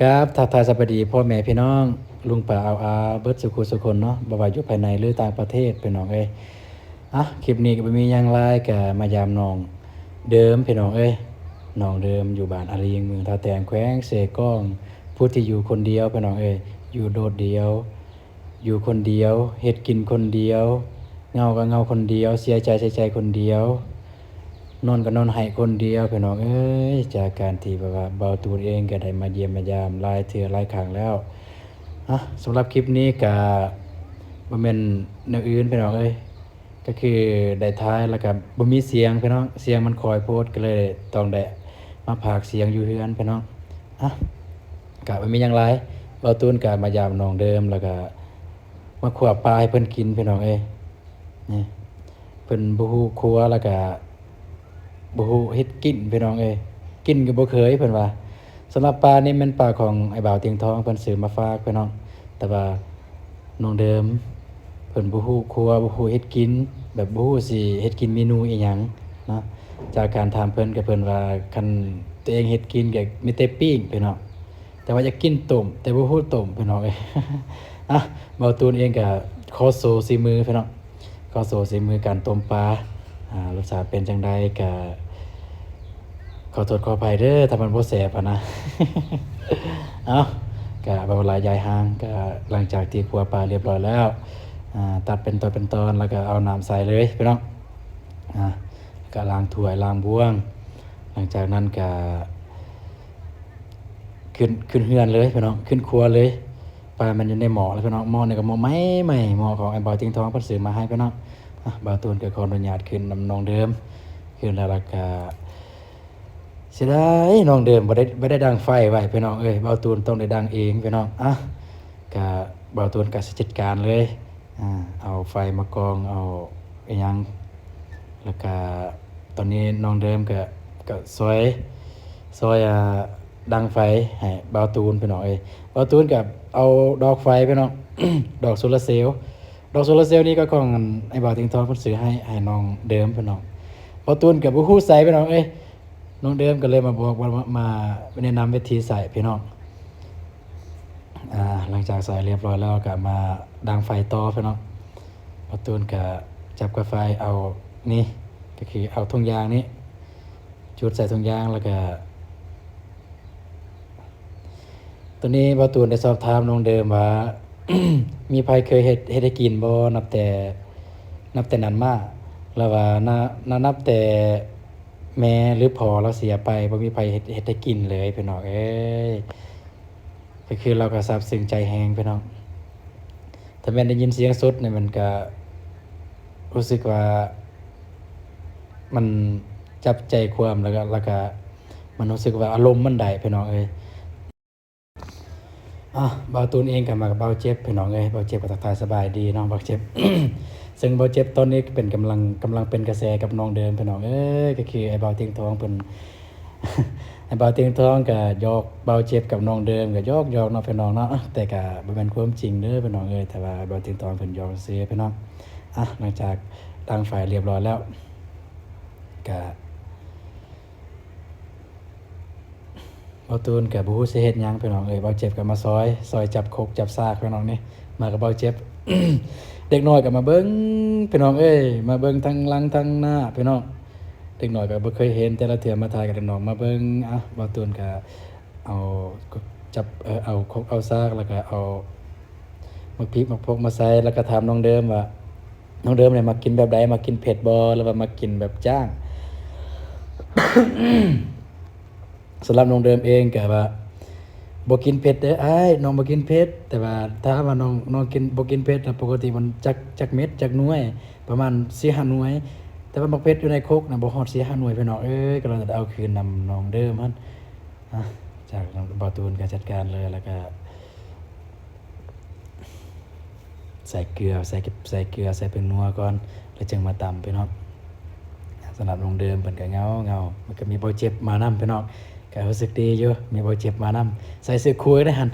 ກາບທັກທາຍສະບາຍດີພໍ່ແມ່ພີ່ນ້ອງ ລຸງປ້າອາວອາເບິດສູ່ຄູ່ສູ່ຄົນເນາະ ບໍ່ວ່າຢູ່ພາຍໃນ ຫຼື ຕ່າງປະເທດ ພີ່ນ້ອງເອີຍ. ອະ ຄລິບນີ້ກໍບໍ່ມີຫຍັງຫຼາຍ ກໍມາຢາມນ້ອງເດີມ ພີ່ນ້ອງເອີຍ. ນ້ອງເດີມຢູ່ບ້ານອາລິງ ເມືອງທ່າແຕງ ແຂວງເຊກອງ ຜູ້ທີ່ຢູ່ຄົນດຽວ ພີ່ນ້ອງເອີຍ ຢູ່ໂດດດ່ຽວ ຢູ່ຄົນດຽວ ເຮັດກິນຄົນດຽວ ເຫງົາກໍເຫງົາຄົນດຽວ ເສຍໃຈເສຍໃຈຄົນດຽວ ນອນກໍນອນໄຫ້ຄົນດຽວ ພີ່ນ້ອງເອີຍ. ຈາກການທີ່ແບບວ່າບ່າວຕູນເອງກໍໄດ້ມາຢ້ຽມມາຢາມຫຼາຍເທື່ອຫຼາຍຄັ້ງແລ້ວ. ອະ ສຳລັບຄລິບນີ້ກໍບໍ່ແມ່ນແນວອື່ນ ພີ່ນ້ອງເອີຍ ກໍຄືໄດ້ຖ່າຍແລ້ວກໍບໍ່ມີສຽງ ພີ່ນ້ອງ ສຽງມັນຄ່ອຍໂພດ ກໍເລີຍຕ້ອງໄດ້ມາພາກສຽງຢູ່ເຮືອນ ພີ່ນ້ອງ. ອະ ກະບໍ່ມີຫຍັງຫຼາຍ ບ່າວຕູນກະມາຢາມນ້ອງເດີມ ແລ້ວກະມາຂົ້ວປາໃຫ້ເພິ່ນກິນ ພີ່ນ້ອງເອີຍ. ນີ້ ເພິ່ນບໍ່ຮູ້ຄົວ ແລ້ວກະບໍ່ຮູ້ເຮັດກິນ ພີ່ນ້ອງເອີຍ ກິນກໍບໍ່ເຄີຍ ເພິ່ນວ່າ. ສຳລັບປານີ້ແມ່ນປາຂອງອ້າຍບ່າວຕຽງທອງ ເພິ່ນຊື້ມາຝາກ ພີ່ນ້ອງ ແຕ່ວ່າ ນ້ອງເດີມເພິ່ນບໍ່ຮູ້ຄົວ ບໍ່ຮູ້ເຮັດກິນ ແບບບໍ່ຮູ້ຊິເຮັດກິນເມນູອີ່ຫຍັງເນາະ. ຈາກການຖາມເພິ່ນ ກໍເພິ່ນວ່າຄັນຕົວເອງເຮັດກິນກໍມີແຕ່ປີ້ງ ພີ່ນ້ອງ ແຕ່ວ່າຢາກກິນຕົ້ມ ແຕ່ບໍ່ຮູ້ຕົ້ມ ພີ່ນ້ອງເອີຍ. ອະ ບ່າວຕູນເອງກໍຂໍໂຊສີມື ພີ່ນ້ອງ ຂໍໂຊສີມືການຕົ້ມປາ ອາ ລົດຊາດເປັນຈັ່ງໃດ ກະ ຂໍໂທດຂໍອະໄພເດີ ຖ້າມັນບໍ່ແຊບຫັ້ນນະ. ເອົ້າ ກະເວົ້າຫຼາຍຢາຍຫ່າງ ກະຫຼັງຈາກທີ່ຂົ້ວປາລຽບຮ້ອຍແລ້ວ ອາ ຕັດເປັນຕອນເປັນຕອນ ແລ້ວກະເອົານ້ຳໃສ່ເລີຍ ພີ່ນ້ອງ ອາ ກະລ້າງຖ້ວຍລ້າງບ່ວງ. ຫຼັງຈາກນັ້ນກະ ຂຶ້ນ ຂຶ້ນເຮືອນເລີຍ ພີ່ນ້ອງ ຂຶ້ນຄົວເລີຍ. ປາມັນຢູ່ໃນໝໍ້ແລ້ວ ພີ່ນ້ອງ ໝໍ້ນີ້ກໍໝໍ້ໃໝ່ໆ ໝໍ້ຂອງອ້າຍບ່າວຕຽງທອງເພິ່ນຊື້ມາໃຫ້ ພີ່ນ້ອງ. ອະ ບ່າວຕູນກໍຂໍອະນຸຍາດຂຶ້ນນຳນ້ອງເດີມ ຂຶ້ນແລ້ວ ແລ້ວກະເສຍດາຍນ້ອງເດີມບໍ່ໄດ້ ບໍ່ໄດ້ດັງໄຟໄວ້ ພີ່ນ້ອງເອີຍ ບ່າວຕູນຕ້ອງໄດ້ດັງເອງ ພີ່ນ້ອງ. ອະ ກະບ່າວຕູນກະຊິຈັດການເລີຍ ອາ ເອົາໄຟມາກອງ ເອົາອີ່ຫຍັງ ແລ້ວກະ ຕອນນີ້ນ້ອງເດີມກະ ກະຊ່ອຍ ຊ່ອຍ ອາ ດັງໄຟໃຫ້ບ່າວຕູນ ພີ່ນ້ອງເອີຍ. ບ່າວຕູນກະເອົາດອກໄຟ ພີ່ນ້ອງ ດອກໂຊລາເຊວ ດອກໂຊລາເຊວນີ້ກໍຂອງ ອັນ ອ້າຍບ່າວຕຽງທອງເພິ່ນຊື້ໃຫ້ ໃຫ້ນ້ອງເດີມ ພີ່ນ້ອງ. ບ່າວຕູນກະບໍ່ຮູ້ໃຊ້ ພີ່ນ້ອງເອີຍ ນ້ອງເດີມກໍເລີຍມາບອກວ່າ ມາ ມາແນະນຳວິທີໃຊ້ ພີ່ນ້ອງ. ອາ ຫຼັງຈາກໃສ່ລຽບຮ້ອຍແລ້ວ ກໍມາດັງໄຟຕໍ່ ພີ່ນ້ອງ. ບ່າວຕູນກໍຈັບກັບໄຟ ເອົານີ້ ກໍຄືເອົາຖົງຢາງນີ້ ຈຸດໃສ່ຖົງຢາງ ແລ້ວກໍ ຕອນນີ້ບ່າວຕູນໄດ້ສອບຖາມນ້ອງເດີມວ່າ ມີໃຜເຄີຍເຮັດ ເຮັດໃຫ້ກິນບໍ່ ນັບແຕ່ ນັບແຕ່ນັ້ນມາ ລາວວ່າ ນະ ນະ ນັບແຕ່ແມ່ ຫຼື ພໍ່ລາວເສຍໄປ ບໍ່ມີໃຜເຮັດ ເຮັດໃຫ້ກິນເລີຍ ພີ່ນ້ອງເອີຍ. ກໍຄືລາວກໍຊາບຊຶ້ງໃຈແຮງ ພີ່ນ້ອງ. ຖ້າແມ່ນໄດ້ຍິນສຽງສົດນີ້ ມັນກະຮູ້ສຶກວ່າມັນຈັບໃຈຄວາມ ແລ້ວກະ ແລ້ວກະມັນຮູ້ສຶກວ່າອາລົມມັນໄດ້ ພີ່ນ້ອງເອີຍ. ອາ ບ່າວຕູນເອງກໍມາກັບບ່າວເຈັບ ພີ່ນ້ອງເອີຍ. ບ່າວເຈັບກໍທັກທາຍສະບາຍດີເນາະ ບ່າວເຈັບ ເຊິ່ງບ່າວເຈັບຕອນນີ້ເປັນ ກຳລັງ ກຳລັງເປັນກະແສກັບນ້ອງເດີມ ພີ່ນ້ອງເອີຍ. ກໍຄືອ້າຍບ່າວຕຽງທອງເພິ່ນ ອ້າຍບ່າວຕຽງທອງກໍຫຍອກບ່າວເຈັບກັບນ້ອງເດີມ ກໍຫຍອກໆເນາະ ພີ່ນ້ອງເນາະ ແຕ່ກໍບໍ່ແມ່ນຄວາມຈິງເດີ ພີ່ນ້ອງເອີຍ. ແຕ່ວ່າບ່າວຕຽງທອງເພິ່ນຫຍອກຊື່ ພີ່ນ້ອງ. ອາ ຫຼັງຈາກດັງໄຟລຽບຮ້ອຍແລ້ວ ກະ ບ່າວຕູນກໍບໍ່ຮູ້ຊິເຮັດຫຍັງ ພີ່ນ້ອງເອີຍ. ບ່າວເຈັບກໍມາຊ່ອຍ ຊ່ອຍຈັບຄົກຈັບສາກ ພີ່ນ້ອງນີ້ ມາກັບບ່າວເຈັບ. ເດັກນ້ອຍກໍມາເບິ່ງ ພີ່ນ້ອງເອີຍ ມາເບິ່ງທັງຫຼັງທັງໜ້າ ພີ່ນ້ອງ. ເດັກນ້ອຍກໍບໍ່ເຄີຍເຫັນ ແຕ່ລະເທື່ອມາຖ່າຍກັບເດັກນ້ອຍມາເບິ່ງ. ອະ ບ່າວຕູນກໍເອົາ ຈັບ ເອີ ເອົາຄົກເອົາສາກ ແລ້ວກໍເອົາໝາກພິກໝາກພົກມາໃສ່ ແລ້ວກໍຖາມນ້ອງເດີມວ່າ ນ້ອງເດີມນີ້ມັກກິນແບບໃດ? ມັກກິນເຜັດບໍ່ ຫຼືວ່າມັກກິນແບບຈ້າງ? ສຳລັບນ້ອງເດີມເອງກໍວ່າ ບໍ່ກິນເຜັດເດີອ້າຍ ນ້ອງບໍ່ກິນເຜັດ. ແຕ່ວ່າຖ້າວ່ານ້ອງ ນ້ອງກິນ ບໍ່ກິນເຜັດ ແລ້ວປົກກະຕິມັນຈັກ ຈັກເມັດ ຈັກໜ່ວຍ ປະມານສີ່ຫ້າໜ່ວຍ. ແຕ່ວ່າໝາກເຜັດຢູ່ໃນຄົກນະ ບໍ່ຮອດສີ່ຫ້າໜ່ວຍ ພີ່ນ້ອງເອີຍ. ກໍເລີຍໄດ້ເອົາຄືນນຳນ້ອງເດີມຫັ້ນ. ອາ ຈາກນັ້ນບ່າວຕູນກໍຈັດການເລີຍ ແລ້ວກໍ ໃສ່ເກືອ ໃສ່ ໃສ່ເກືອ ໃສ່ແປ້ງນົວກ່ອນ ແລ້ວຈຶ່ງມາຕຳ ພີ່ນ້ອງ. ສຳລັບນ້ອງເດີມເພິ່ນກໍເຫງົາໆ ມັນກໍມີບ່າວເຈັບມານຳ ພີ່ນ້ອງ ກໍຮູ້ສຶກດີຢູ່ ມີບ່າວເຈັບມານຳ ໃສ່ເສື້ອຄູ່ໄດ້ຫັ້ນ.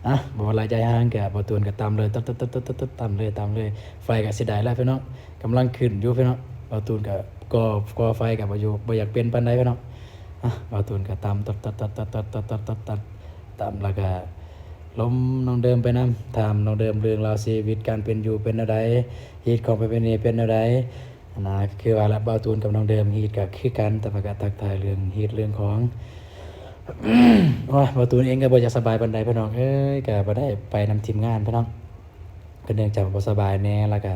ອະ ບໍ່ວ່າຫຼາຍໃຈຫ່າງ ກໍບ່າວຕູນກໍຕຳເລີຍ ຕຳເລີຍ ຕຳເລີຍ. ໄຟກໍຊິໄດ້ແລ້ວ ພີ່ນ້ອງ ກຳລັງຂຶ້ນຢູ່ ພີ່ນ້ອງ. ບ່າວຕູນກໍກໍ່ ກໍ່ໄຟກໍບໍ່ຢູ່ ບໍ່ຢາກເປັນປານໃດ ພີ່ນ້ອງ. ອ່ະ ບ່າວຕູນກໍຕຳ ຕັດໆໆໆ ຕຳແລ້ວກໍລົມນ້ອງເດີມໄປນຳ ຖາມນ້ອງເດີມເລື່ອງລາວຊີວິດການເປັນຢູ່ເປັນແນວໃດ ຊີວິດຂອງປະເພນີເປັນແນວໃດຫັ້ນນະ. ຄືວ່າລະ ບ່າວຕູນກັບນ້ອງເດີມຮີດກໍຄືກັນ ແຕ່ວ່າກໍທັກທາຍເລື່ອງຮີດເລື່ອງຂອງ. ໂອ້ຍ ບ່າວຕູນເອງກໍບໍ່ຢາກສະບາຍປານໃດພີ່ນ້ອງເອີຍ ກໍບໍ່ໄດ້ໄປນຳທີມງານພີ່ນ້ອງ. ກໍເນື່ອງຈາກວ່າບໍ່ສະບາຍແດ່ ແລ້ວກະ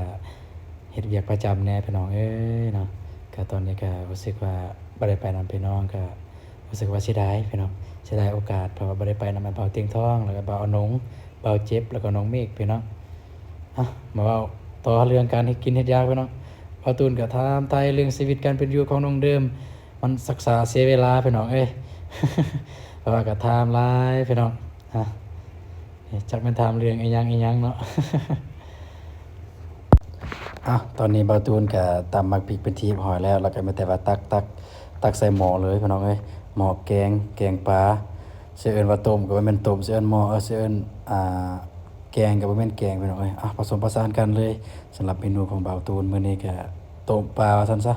ເຮັດວຽກປະຈຳແດ່ພີ່ນ້ອງເອີຍເນາະ. ກະຕອນນີ້ກະຮູ້ສຶກວ່າບໍ່ໄດ້ໄປນຳພີ່ນ້ອງ ກະຮູ້ສຶກວ່າເສຍດາຍພີ່ນ້ອງ ເສຍດາຍໂອກາດ ເພາະວ່າບໍ່ໄດ້ໄປນຳອ້າຍບ່າວຕຽງທອງ ແລ້ວກະບ່າວອານົງ ບ່າວເຈັບ ແລ້ວກະນ້ອງເມກພີ່ນ້ອງ. ເອົ້າ ມາເວົ້າຕໍ່ເລື່ອງການເຮັດກິນເຮັດຢາກພີ່ນ້ອງ. ບ່າວຕູນກະຖາມໄຖ່ເລື່ອງຊີວິດການເປັນຢູ່ຂອງນ້ອງເດີມ ມັນຊັກຊ້າເສຍເວລາພີ່ນ້ອງເອີຍ ເພາະວ່າກະຖາມຫຼາຍພີ່ນ້ອງ. ອ່ະ ຈັກແມ່ນຖາມເລື່ອງອີ່ຫຍັງອີ່ຫຍັງເນາະ. ເອົ້າ ຕອນນີ້ບ່າວຕູນກະຕຳໝາກພິກເປັນທີ່ຮຽບຮ້ອຍແລ້ວ ແລ້ວກະມີແຕ່ວ່າຕັກ ຕັກ ຕັກໃສ່ໝໍ້ເລີຍພີ່ນ້ອງເອີຍ. ໝໍ້ແກງ ແກງປາ ຊິເອີ້ນວ່າຕົ້ມກໍບໍ່ແມ່ນຕົ້ມ ຊິເອີ້ນໝໍ້ ເອີ ຊິເອີ້ນ ອ່າ ແກງກໍບໍ່ແມ່ນແກງພີ່ນ້ອງເອີຍ. ອ່ະ ປະສົມປະສານກັນເລີຍ ສຳລັບເມນູຂອງບ່າວຕູນມື້ນີ້ກະຕົ້ມປາວ່າຊັ້ນຊະ.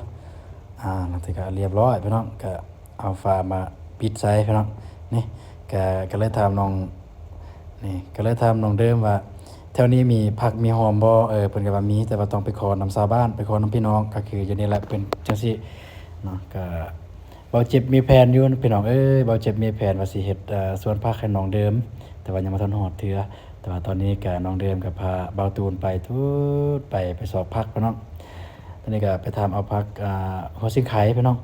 ອ່າ ຫຼັງຈາກກະຮຽບຮ້ອຍພີ່ນ້ອງ ກະ ເອົາຝາມາປິດໃສ່ພີ່ນ້ອງ. ນີ້ກະ ກະເລີຍຖາມນ້ອງ ນີ້ກະເລີຍຖາມນ້ອງເດີມວ່າ ແຖວນີ້ມີຜັກມີຫອມບໍ່? ເອີ ເພິ່ນກະວ່າມີ ແຕ່ວ່າຕ້ອງໄປຂໍນຳຊາວບ້ານ ໄປຂໍນຳພີ່ນ້ອງ ກະຄືຢູ່ນີ້ແຫຼະ ເປັນຈັ່ງຊີ້ເນາະ. ກະບ່າວເຈັບມີແຜນຢູ່ພີ່ນ້ອງເອີຍ ບ່າວເຈັບມີແຜນວ່າຊິເຮັດ ເອີ ສວນຜັກໃຫ້ນ້ອງເດີມ ແຕ່ວ່າຍັງບໍ່ທັນຮອດເທື່ອ. ແຕ່ວ່າຕອນນີ້ກະນ້ອງເດີມກະພາບ່າວຕູນໄປ ຕູດໄປ ໄປຊອກຜັກພີ່ນ້ອງ. ຕອນນີ້ກະໄປຖາມເອົາຜັກ ອ່າ ຫົວສິງໄຄພີ່ນ້ອງ.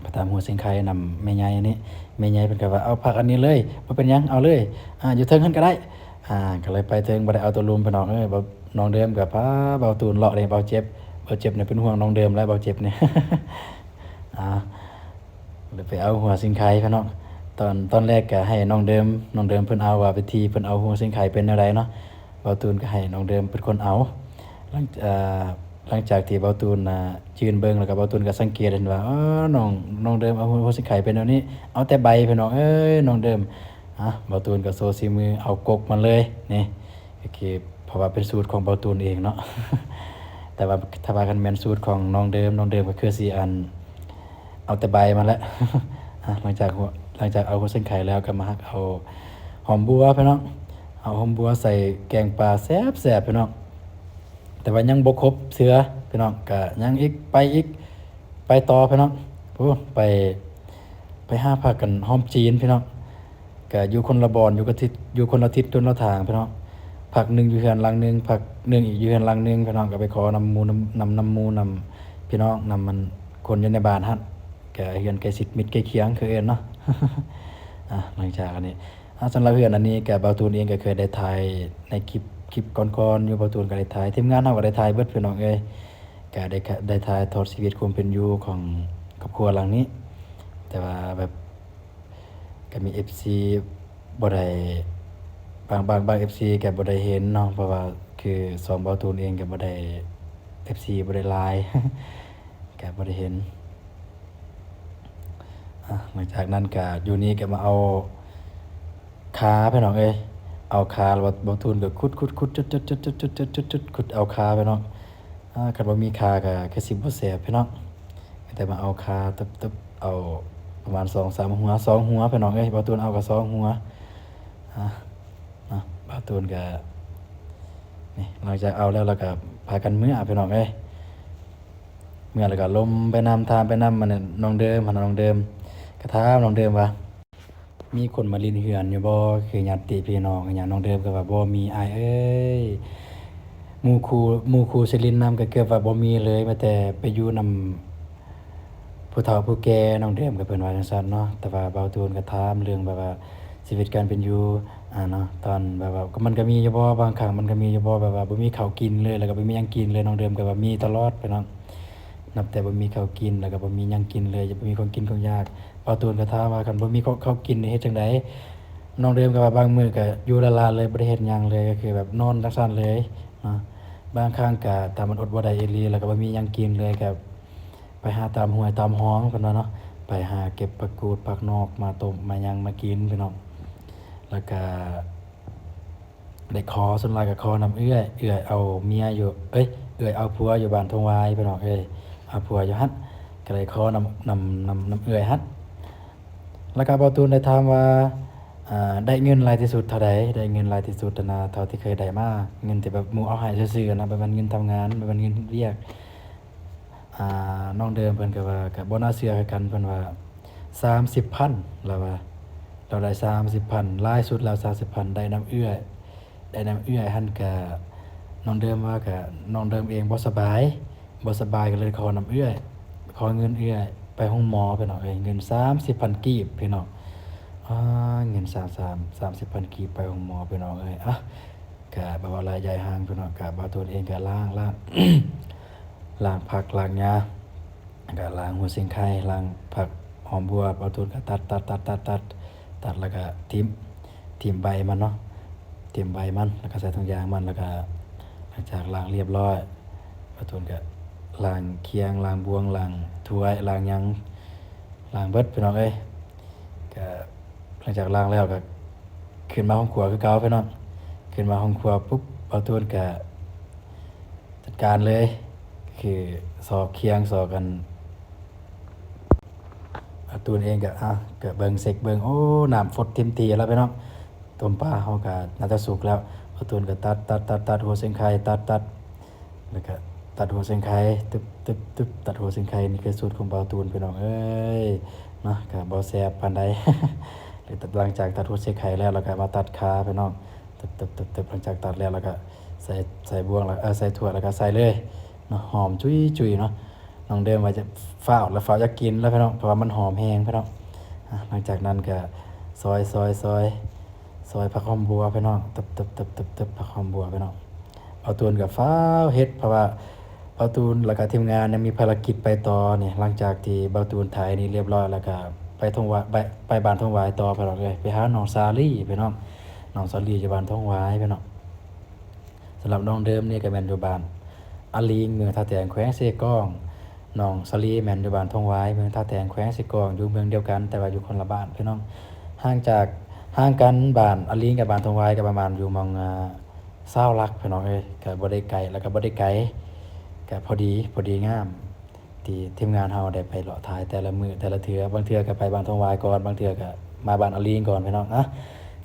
ໄປຖາມຫົວສິງໄຄນຳແມ່ໃຫຍ່ນີ້ ແມ່ໃຫຍ່ເພິ່ນກໍວ່າ ເອົາຜັກອັນນີ້ເລີຍ ບໍ່ເປັນຫຍັງ ເອົາເລີຍ ອ່າ ຢູ່ເທິງຫັ້ນກໍໄດ້. ອ່າ ກໍເລີຍໄປເທິງ ບໍ່ໄດ້ເອົາໂຕລຸ່ມພີ່ນ້ອງເອີຍ. ນ້ອງເດີມກໍພາບ່າວຕູນເລາະເດ້ ບ່າວເຈັບ ບ່າວເຈັບນີ້ເປັນຫ່ວງນ້ອງເດີມແລ້ວ ບ່າວເຈັບນີ້. ອ່າ ເລີຍໄປເອົາຫົວສິງໄຄພີ່ນ້ອງ. ຕອນ ຕອນແລກກໍໃຫ້ນ້ອງເດີມ ນ້ອງເດີມເພິ່ນເອົາ ວ່າວິທີເພິ່ນເອົາຫົວສິງໄຄເປັນແນວໃດເນາະ. ບ່າວຕູນກໍໃຫ້ນ້ອງເດີມເປັນຄົນເອົາ. ຫຼັງ ເອີ ຫຼັງຈາກທີ່ບ່າວຕູນ ອ່າ ຢືນເບິ່ງ ແລ້ວກໍບ່າວຕູນກໍສັງເກດເຫັນວ່າ ອໍ ນ້ອງ ນ້ອງເດີມເອົາຫົວສິງໄຄເປັນແນວນີ້ ເອົາແຕ່ໃບພີ່ນ້ອງເອີຍ ນ້ອງເດີມ. ອ່ະ ບ່າວຕູນກໍໂຊສີມືເອົາກົກມັນເລີຍ ນີ້ ກໍຄື ເພາະວ່າເປັນສູດຂອງບ່າວຕູນເອງເນາະ. ແຕ່ວ່າຖ້າວ່າຄັນແມ່ນສູດຂອງນ້ອງເດີມ ນ້ອງເດີມກໍຄືຊິ ອັນ ເອົາແຕ່ໃບມັນແຫຼະ. ອ່ະ ຫຼັງຈາກຫົວ ຫຼັງຈາກເອົາຫົວສິງໄຄແລ້ວ ກໍມາຮັກເອົາຫອມບົວພີ່ນ້ອງ ເອົາຫອມບົວໃສ່ແກງປາແຊບໆ ພີ່ນ້ອງ. ແຕ່ວ່າຍັງບໍ່ຄົບເທື່ອພີ່ນ້ອງ ກະຍັງອີກ ໄປອີກ ໄປຕໍ່ພີ່ນ້ອງ. ໂອ້ ໄປ ໄປຫາຜັກກັນຫອມຈີນພີ່ນ້ອງ ກະຢູ່ຄົນລະບ່ອນ ຢູ່ກະທິດ ຢູ່ຄົນລະທິດຄົນລະທາງພີ່ນ້ອງ. ພັກໜຶ່ງຢູ່ເຮືອນຫຼັງໜຶ່ງ ພັກໜຶ່ງອີກຢູ່ເຮືອນຫຼັງໜຶ່ງພີ່ນ້ອງ. ກະໄປຂໍນຳໝູ່ນຳ ນຳ ນຳໝູ່ນຳພີ່ນ້ອງ ນຳ ອັນ ຄົນຢູ່ໃນບ້ານຫັ້ນ ກະເຮືອນໃກ້ຊິດມິດໃກ້ຄຽງຄືເອີ້ນເນາະ. ອ່າ ຫຼັງຈາກອັນນີ້ ອ່າ ສຳລັບເຮືອນອັນນີ້ກະບ່າວຕູນເອງກະເຄີຍໄດ້ຖ່າຍໃນຄລິບ ຄລິບກ່ອນໆຢູ່ ບ່າວຕູນກະໄດ້ຖ່າຍ ທີມງານເຮົາກະໄດ້ຖ່າຍເບິດພີ່ນ້ອງເອີຍ. ກະໄດ້ ໄດ້ຖ່າຍທອດຊີວິດຄວາມເປັນຢູ່ຂອງຄອບຄົວຫຼັງນີ້ ແຕ່ວ່າແບບ ກະມີເອັຟຊີບໍ່ໄດ້ ບາງ ບາງ ບາງເອັຟຊີກະບໍ່ໄດ້ເຫັນເນາະ ເພາະວ່າຄືຊ່ອງບ່າວຕູນເອງກະບໍ່ໄດ້ ເອັຟຊີບໍ່ໄດ້ຫຼາຍ ກະບໍ່ໄດ້ເຫັນ. ອ່າ ຫຼັງຈາກນັ້ນກະຢູ່ນີ້ກະມາເອົາຄາພີ່ນ້ອງເອີຍ ເອົາຄາ ແລ້ວບ່າວຕູນກະຂຸດ ຂຸດ ຂຸດ ຂຸດ ຂຸດ ຂຸດ ຂຸດ ຂຸດ ຂຸດ ຂຸດເອົາຄາພີ່ນ້ອງ. ອ່າ ຄັນບໍ່ມີຄາກະຄືຊິບໍ່ແຊບພີ່ນ້ອງ. ມີແຕ່ມາເອົາຄາຕຶບໆ ເອົາປະມານສອງສາມຫົວ ສອງຫົວພີ່ນ້ອງເອີຍ ບ່າວຕູນເອົາກະສອງຫົວ. ອ່າ ເນາະ ບ່າວຕູນກະ ນີ້ ຫຼັງຈາກເອົາແລ້ວ ແລ້ວກະພາກັນເມືອພີ່ນ້ອງເອີຍ. ເມືອແລ້ວກະລົມໄປນຳ ຖາມໄປນຳ ອັນນັ້ນ ນ້ອງເດີມ ຫັ້ນນະ ນ້ອງເດີມ ກະຖາມນ້ອງເດີມວ່າ ມີຄົນມາຫຼິ້ນເຮືອນຢູ່ບໍ່ ຄືຍາດຕິພີ່ນ້ອງອີ່ຫຍັງ. ນ້ອງເດີມກໍວ່າ ບໍ່ມີອ້າຍເອີຍ ໝູ່ຄູ່ ໝູ່ຄູ່ຊິຫຼິ້ນນຳກໍເກືອບວ່າບໍ່ມີເລີຍ ແມ້ແຕ່ໄປຢູ່ນຳຜູ້ເຖົ້າຜູ້ແກ່ ນ້ອງເດີມກໍເພິ່ນວ່າຈັ່ງຊັ້ນເນາະ. ແຕ່ວ່າບ່າວຕູນກໍຖາມເລື່ອງແບບວ່າຊີວິດການເປັນຢູ່ ອ່າ ເນາະ ຕອນແບບວ່າ ມັນກໍມີຢູ່ບໍ່ ບາງຄັ້ງມັນກໍມີຢູ່ບໍ່ ແບບວ່າບໍ່ມີເຂົ້າກິນເລີຍ ແລ້ວກໍບໍ່ມີຫຍັງກິນເລີຍ. ນ້ອງເດີມກໍວ່າມີຕະຫຼອດພີ່ນ້ອງ ນັບແຕ່ບໍ່ມີເຂົ້າກິນ ແລ້ວກໍບໍ່ມີຫຍັງກິນເລີຍ ບໍ່ມີຂອງກິນຂອງຢາກ. ບ່າວຕູນກໍຖາມວ່າ ຄັນບໍ່ມີເຂົ້າ ເຂົ້າກິນນີ້ເຮັດຈັ່ງໃດ? ນ້ອງເດີມກໍວ່າ ບາງມື້ກໍຢູ່ລ້າໆເລີຍ ບໍ່ໄດ້ເຮັດຫຍັງເລີຍ ກໍຄືແບບນອນຈັ່ງຊັ້ນເລີຍເນາະ. ບາງຄັ້ງກໍຖ້າມັນອົດບໍ່ໄດ້ອີ່ຫຼີ ແລ້ວກໍບໍ່ມີຫຍັງກິນເລີຍ ກໍໄປຫາຕາມຫ້ວຍຕາມຮ່ອງ ເພິ່ນວ່າເນາະ ໄປຫາເກັບຜັກກູດຜັກນອກມາຕົ້ມມາຫຍັງມາກິນພີ່ນ້ອງ. ແລ້ວກໍ ໄດ້ຂໍ ສ່ວນຫຼາຍກໍຂໍນຳເອື້ອຍ ເອື້ອຍເອົາເມຍຢູ່ ເອີຍ ເອື້ອຍເອົາຜົວຢູ່ບ້ານທົ່ງວາຍພີ່ນ້ອງເອີຍ ເອົາຜົວຢູ່ຫັ້ນ ກໍໄດ້ຂໍນຳ ນຳ ນຳ ນຳເອື້ອຍຫັ້ນ. ແລ້ວກໍບ່າວຕູນໄດ້ຖາມວ່າ ອ່າ ໄດ້ເງິນຫຼາຍທີ່ສຸດເທົ່າໃດ? ໄດ້ເງິນຫຼາຍທີ່ສຸດຫັ້ນນະ ເທົ່າທີ່ເຄີຍໄດ້ມາ ເງິນທີ່ແບບໝູ່ເອົາໃຫ້ຊື່ໆນະ ບໍ່ແມ່ນເງິນທຳງານ ບໍ່ແມ່ນເງິນເຮັດວຽກ. ອ່າ ນ້ອງເດີມເພິ່ນກໍວ່າ ກໍບໍ່ໜ້າເຊື່ອຄືກັນ ເພິ່ນວ່າ ສາມສິບພັນ ລາວວ່າ ລາວໄດ້ສາມສິບພັນ ຫຼາຍສຸດແລ້ວ ສາມສິບພັນ ໄດ້ນຳເອື້ອຍ ໄດ້ນຳເອື້ອຍຫັ້ນກະ ນ້ອງເດີມວ່າກະ ນ້ອງເດີມເອງບໍ່ສະບາຍ ບໍ່ສະບາຍກໍເລີຍຂໍນຳເອື້ອຍ ຂໍເງິນເອື້ອຍໄປໂຮງໝໍພີ່ນ້ອງເອີຍ ເງິນສາມສິບພັນກີບພີ່ນ້ອງ ອາ ເງິນສາມ ສາມ ສາມສິບພັນກີບໄປໂຮງໝໍພີ່ນ້ອງເອີຍ. ອາ ກະບໍ່ເວົ້າຫຼາຍຢາຍຫ່າງພີ່ນ້ອງ ກະບ່າວຕູນເອງກະລ້າງ ລ້າງ ລ້າງຜັກລ້າງຫຍ້າ ແລ້ວກະລ້າງຫົວຊິງໄຄ ລ້າງຜັກຫອມບົວ ບ່າວຕູນກະຕັດ ຕັດ ຕັດ ຕັດ ຕັດ ຕັດແລ້ວກະຖິ້ມ ຖິ້ມໃບມັນເນາະ ຖິ້ມໃບມັນ ແລ້ວກະໃສ່ຖົງຢາງມັນ ແລ້ວກະຫຼັງຈາກລ້າງລຽບຮ້ອຍ ບ່າວຕູນກະລ້າງຄຽງ ລ້າງບ່ວງ ລ້າງຖ້ວຍ ລ້າງຫຍັງ ລ້າງເບິດພີ່ນ້ອງເອີຍ. ກະຫຼັງຈາກລ້າງແລ້ວກະຂຶ້ນມາຫ້ອງຄົວຄືເກົ່າພີ່ນ້ອງ ຂຶ້ນມາຫ້ອງຄົວປຸບ ບ່າວຕູນກະ ຈັດການເລີຍ ຄືຊອກຄຽງ ຊອກອັນ ອາ ຕູນເອງກະ ອາ ກະເບິ່ງ ເຊັກເບິ່ງ ໂອ້ ນ້ຳຟົດເຕັມທີ່ແລ້ວພີ່ນ້ອງ ຕົ້ມປາເຮົາກະໜ້າຈະສຸກແລ້ວ. ບ່າວຕູນກະຕັດ ຕັດ ຕັດ ຕັດຫົວຊິງໄຄ ຕັດ ຕັດ ແລ້ວກະຕັດຫົວຊິງໄຄ ຕຶບ ຕຶບ ຕຶບ ຕັດຫົວຊິງໄຄ ນີ້ຄືສູດຂອງບ່າວຕູນພີ່ນ້ອງເອີຍ ເນາະ ກະບໍ່ແຊບປານໃດ. ຫຼັງຈາກຕັດຫົວຊິງໄຄແລ້ວ ແລ້ວກະມາຕັດຂາພີ່ນ້ອງ ຕຶບ ຕຶບ ຕຶບ ຕຶບ ຫຼັງຈາກຕັດແລ້ວ ແລ້ວກະໃສ່ ໃສ່ບ່ວງ ເອີ ໃສ່ຖ້ວຍ ແລ້ວກະໃສ່ເລີຍເນາະ ຫອມຈຸຍໆເນາະ. ນ້ອງເດີມວ່າຈະຟ້າວ ແລ້ວຟ້າວຢາກກິນແລ້ວພີ່ນ້ອງ ເພາະວ່າມັນຫອມແຮງພີ່ນ້ອງ. ອາ ຫຼັງຈາກນັ້ນກະຊອຍ ຊອຍ ຊອຍ ຊອຍຜັກຫອມບົວພີ່ນ້ອງ ຕຶບ ຕຶບ ຕຶບ ຕຶບ ຕຶບ ຜັກຫອມບົວພີ່ນ້ອງ. ບ່າວຕູນກະຟ້າວເຮັດ ເພາະວ່າບ່າວຕູນ ແລ້ວກະທີມງານຍັງມີພາລະກິດໄປຕໍ່ນີ້ ຫຼັງຈາກທີ່ບ່າວຕູນຖ່າຍນີ້ລຽບຮ້ອຍ ແລ້ວກະໄປທົ່ງຫວາຍ ໄປ ໄປບ້ານທົ່ງຫວາຍຕໍ່ພີ່ນ້ອງເອີຍ ໄປຫານ້ອງສາລີພີ່ນ້ອງ ນ້ອງສາລີຢູ່ບ້ານທົ່ງຫວາຍພີ່ນ້ອງ. ສຳລັບນ້ອງເດີມນີ້ກະແມ່ນຢູ່ບ້ານອາລີງ ເມືອງທ່າແຕງ ແຂວງເຊກອງ. ນ້ອງສາລີແມ່ນຢູ່ບ້ານທົ່ງຫວາຍ ເມືອງທ່າແຕງ ແຂວງເຊກອງ ຢູ່ເມືອງດຽວກັນ ແຕ່ວ່າຢູ່ຄົນລະບ້ານພີ່ນ້ອງ. ຫ່າງຈາກ ຫ່າງກັນບ້ານອາລີງກັບບ້ານທົ່ງຫວາຍກະປະມານຢູ່ໝ່ອງ ອາ ຊາວຫຼັກພີ່ນ້ອງເອີຍ ກະບໍ່ໄດ້ໄກ ແລ້ວກະບໍ່ໄດ້ໄກ ກະພໍດີ ພໍດີງາມ ທີ່ທີມງານເຮົາໄດ້ໄປເລາະຖ່າຍແຕ່ລະມື້ແຕ່ລະເທື່ອ ບາງເທື່ອກະໄປບ້ານທົ່ງຫວາຍກ່ອນ ບາງເທື່ອກະມາບ້ານອາລີງກ່ອນພີ່ນ້ອງ. ອາ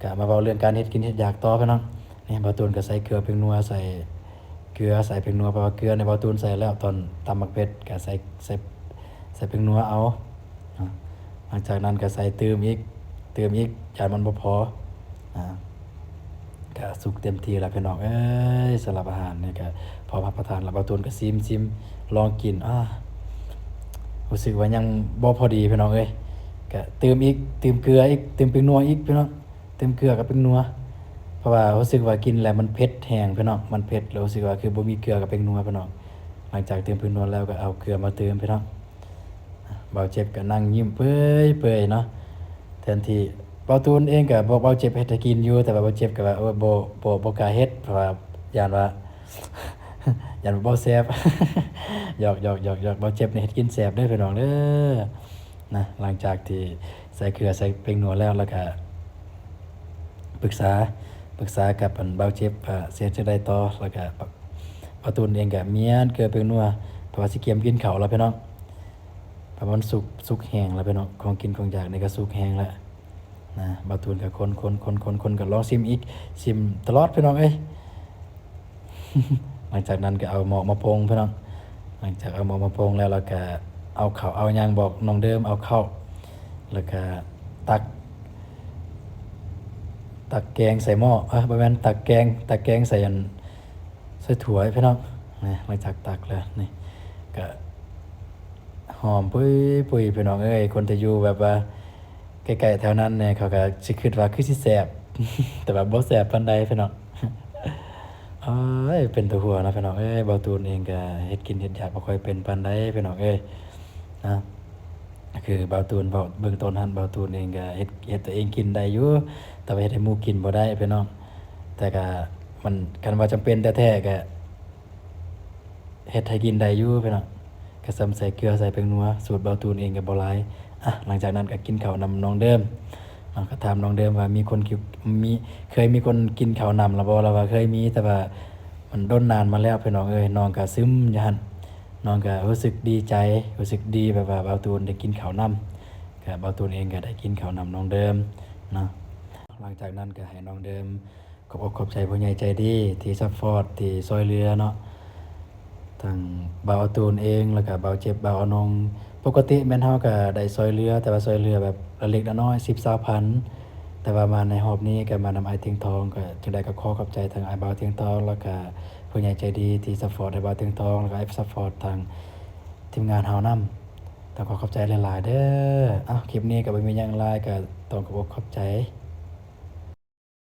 ກະມາເວົ້າເລື່ອງການເຮັດກິນເຮັດຢາກຕໍ່ພີ່ນ້ອງ. ນີ້ບ່າວຕູນກະໃສ່ເກືອ ແປ້ງນົວ ໃສ່ເກືອ ໃສ່ແປ້ງນົວ ເພາະວ່າເກືອນີ້ບ່າວຕູນໃສ່ແລ້ວ ຕອນຕຳໝາກເຜັດກະໃສ່ ໃສ່ ໃສ່ແປ້ງນົວເອົາ. ຫຼັງຈາກນັ້ນກະໃສ່ຕື່ມອີກ ຕື່ມອີກ ຢ້ານມັນບໍ່ພໍ. ອາ ກະສຸກເຕັມທີ່ແລ້ວພີ່ນ້ອງເອີຍ ສຳລັບອາຫານນີ້ກະ ພໍຮັບປະທານແລ້ວ ບ່າວຕູນກະຊີມ ຊີມ ລອງກິນ ອາ ຮູ້ສຶກວ່າຍັງບໍ່ພໍດີພີ່ນ້ອງເອີຍ ກະຕື່ມອີກ ຕື່ມເກືອອີກ ຕື່ມແປ້ງນົວອີກພີ່ນ້ອງ ຕື່ມເກືອກັບແປ້ງນົວ ເພາະວ່າຮູ້ສຶກວ່າກິນແລ້ວມັນເຜັດແຮງພີ່ນ້ອງ ມັນເຜັດ ແລ້ວຮູ້ສຶກວ່າຄືບໍ່ມີເກືອກັບແປ້ງນົວພີ່ນ້ອງ. ຫຼັງຈາກຕື່ມແປ້ງນົວແລ້ວກະເອົາເກືອມາຕື່ມພີ່ນ້ອງ. ບ່າວເຈັບກະນັ່ງຍິ້ມເປີຍໆເນາະ ແທນທີ່ ບ່າວຕູນເອງກະບອກບ່າວເຈັບເຮັດໃຫ້ກິນຢູ່ ແຕ່ວ່າບ່າວເຈັບກະວ່າ ໂອ້ຍ ບໍ່ ບໍ່ ບໍ່ກ້າເຮັດ ເພາະວ່າຢ້ານວ່າ ຢ້ານວ່າບໍ່ແຊບ ຫຍອກໆໆໆ ບ່າວເຈັບນີ້ເຮັດກິນແຊບເດີພີ່ນ້ອງເດີ. ນະ ຫຼັງຈາກທີ່ໃສ່ເກືອໃສ່ແປ້ງນົວແລ້ວ ແລ້ວກະປຶກສາ ປຶກສາກັບອັນບ່າວເຈັບວ່າຊິເຮັດຈັ່ງໃດຕໍ່ ແລ້ວກະບ່າວຕູນເອງກະມ້ຽນເກືອແປ້ງນົວ ເພາະວ່າຊິກຽມກິນເຂົ້າແລ້ວພີ່ນ້ອງ ເພາະມັນສຸກ ສຸກແຮງແລ້ວພີ່ນ້ອງ ຂອງກິນຂອງຢາກນີ້ກະສຸກແຮງແລ້ວນະ. ບ່າວຕູນກະຄົນໆໆໆ ກະລອງຊີມອີກ ຊີມຕະຫຼອດພີ່ນ້ອງເອີຍ. ຫຼັງຈາກນັ້ນກະເອົາໝໍ້ມາປົງພີ່ນ້ອງ ຫຼັງຈາກເອົາໝໍ້ມາປົງແລ້ວ ແລ້ວກະເອົາເຂົ້າເອົາຫຍັງ ບອກນ້ອງເດີມເອົາເຂົ້າ ແລ້ວກະຕັກ ຕັກແກງໃສ່ໝໍ້ ເອີ ບໍ່ແມ່ນ ຕັກແກງ ຕັກແກງໃສ່ອັນ ໃສ່ຖ້ວຍພີ່ນ້ອງ. ນີ້ ຫຼັງຈາກຕັກແລ້ວນີ້ ກະຫອມປຸ້ຍໆ ພີ່ນ້ອງເອີຍ ຄົນທີ່ຢູ່ແບບວ່າ ໃກ້ໆແຖວນັ້ນແດ່ ເຂົາກະຊິຄິດວ່າຄືຊິແຊບ ແຕ່ວ່າບໍ່ແຊບປານໃດພີ່ນ້ອງ. ໂອ້ຍ ເປັນຕາຫົວເນາະພີ່ນ້ອງເອີຍ ບ່າວຕູນເອງກະເຮັດກິນເຮັດຢາກບໍ່ຄ່ອຍເປັນປານໃດພີ່ນ້ອງເອີຍນະ. ຄືບ່າວຕູນເວົ້າເບື້ອງຕົ້ນຫັ້ນ ບ່າວຕູນເອງກະເຮັດ ເຮັດຕົວເອງກິນໄດ້ຢູ່ ແຕ່ວ່າເຮັດໃຫ້ໝູ່ກິນບໍ່ໄດ້ພີ່ນ້ອງ. ແຕ່ກະມັນ ຄັນວ່າຈຳເປັນແທ້ໆກະ ເຮັດໃຫ້ກິນໄດ້ຢູ່ພີ່ນ້ອງ ກະສ່ຳໃສ່ເກືອໃສ່ແປ້ງນົວ ສູດບ່າວຕູນເອງກະບໍ່ຫຼາຍ. ອະ ຫຼັງຈາກນັ້ນກະກິນເຂົ້ານຳນ້ອງເດີມເນາະ ກະຖາມນ້ອງເດີມວ່າມີຄົນ ມີ ເຄີຍມີຄົນກິນເຂົ້ານຳລະບໍ່ ລະວ່າເຄີຍມີ ແຕ່ວ່າມັນດົນນານມາແລ້ວພີ່ນ້ອງເອີຍ. ນ້ອງກະຊຶມຢູ່ຫັ້ນ ນ້ອງກະຮູ້ສຶກດີໃຈ ຮູ້ສຶກດີແບບວ່າບ່າວຕູນໄດ້ກິນເຂົ້ານຳ ກ ບ່າວຕູນເອງກໍໄດ້ກິນເຂົ້ານຳນ້ອງເດີມເນາະ. ຫຼັງຈາກນັ້ນກໍໃຫ້ນ້ອງເດີມຂອບອົກຂອບໃຈຜູ້ໃຫຍ່ໃຈດີທີ່ຊັບພອດ ທີ່ຊ່ວຍເຫຼືອເນາະ ທັງບ່າວອາຕູນເອງ ແລ້ວກະບ່າວເຈັບ ບ່າວອານົງ. ປົກກະຕິແມ່ນເຮົາກະໄດ້ຊ່ວຍເຫຼືອ ແຕ່ວ່າຊ່ວຍເຫຼືອແບບລະເລັກລະນ້ອຍ ສິບ ຊາວພັນ ແຕ່ວ່າມາໃນຮອບນີ້ກະມານຳອ້າຍຕຽງທອງ ກະຈັ່ງໃດກະຂໍຂອບໃຈທັງອ້າຍບ່າວຕຽງທອງ ແລ້ວກະຜູ້ໃຫຍ່ໃຈດີທີ່ຊັບພອດອ້າຍບ່າວຕຽງທອງ ແລ້ວກະຊັບພອດທາງທີມງານເຮົານຳ. ຕ້ອງຂໍຂອບໃຈຫຼາຍໆເດີ. ເອົ້າ ຄລິບນີ້ກະບໍ່ມີຫຍັງຫຼາຍ ກະຕ້ອງຂອບອົກຂອບໃຈ